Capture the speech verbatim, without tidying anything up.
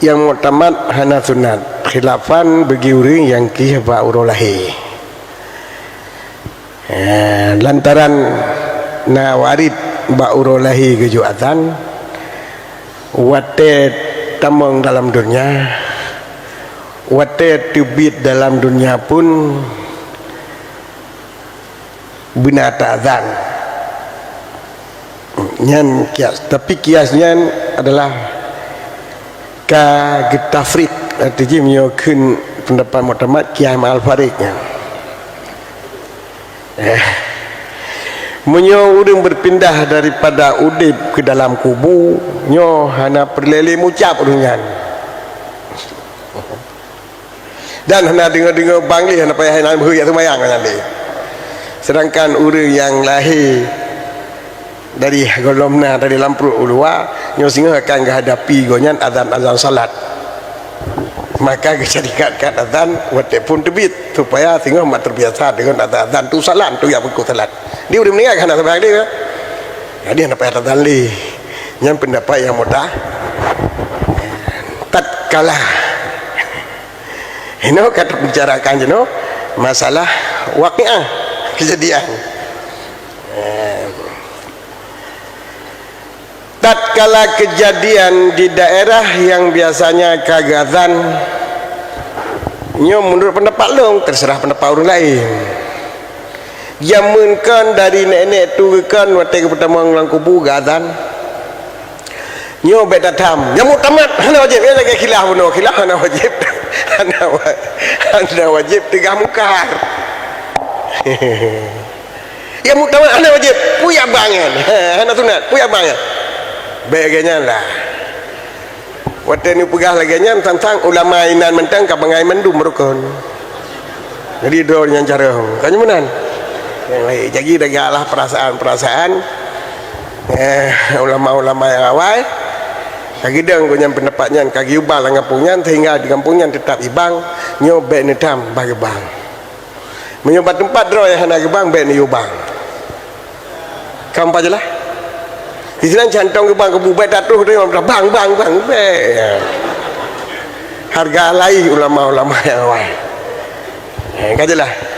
Nyang muktamad hana sunat, khilafan bagi ureuëng nyang kieh bak uroe lahé. Eh, lantaran na waréd bak uroe lahé geujok azan, watée tamong dalam donya, watée teubiet dalam donya pun beuna taazan. Nyan kias, tapi kias nyan adalah ka geutafrik, arti jih meunyoe kheun pendapat muktamad kias ma'al farik nyan. Eh. Meunyoe ureuëng berpindah daripada udeb ke dalam kubu, nyoe hana peureulée lé mucab ureuëng nyan. Dan hana deungoe-deungoe bang lé, hana payah hana beuheuet seumayang nyan lé. Sedangkan ureuëng nyang lahé dari golom na, dari lam pruet uluwa, nyoe singoh akan geuhadapi gobnyan azan-azan salat. Maka geusyariatkan azan watée phon teubiet, supaya singoh mak terbiasa deungon azan-azan tu salat, tu nyang peuku salat. Di ureuëng meuninggai hana seumayang lé, ya. Jadi hana payah azan lé. Nyan pendapat nyang mudah. Tatkala Inoe ka teubicarakan jinoe masalah waqiah, kejadian. Eh, tatkala kejadian di daerah yang biasanya ka geuazan, nyoe menurut pendapat lôn, terserah pendapat ureuëng lain. Jameun kon dari nenek-nenek tu kon watée geupeutamong lam kubu geuazan. Nyoe bék tatham. Nyang muktamad hana wajéb. Ya lagée khilaf bunoe. Khilaf hana wajéb. Hana wa-, hana wajéb teugah mungkar. Nyang muktamad hana wajéb. Peue jak bang nyan? Ha, hana sunat. Peue jak bang nyan? Bék lagée nyan lah. Watée neupeugah lagée nyan, sang-sang ulama inan mantong ka bangai mandum rukon. Jadi droe nyang carông, ka nyoe meunan. Nyang laén, jadi dagalah perasaan-perasaan, eh, ulama-ulama nyang awai, ka geudong gobnyan pendapat nyan, ka geuyue bang lam gampông nyan, sehingga di gampông nyan teutap jibang, nyoe bék neutam bah geubang. Meunyoe bak teumpat droe nyang hana geubang, bék neuyue bang. Ka meupajoh lah. Di sinan cantong geubang keu bubet tatroh tu, bang, bang, bang, bék. Hargai ulama-ulama nyang awai. Eh, ka jeulaih.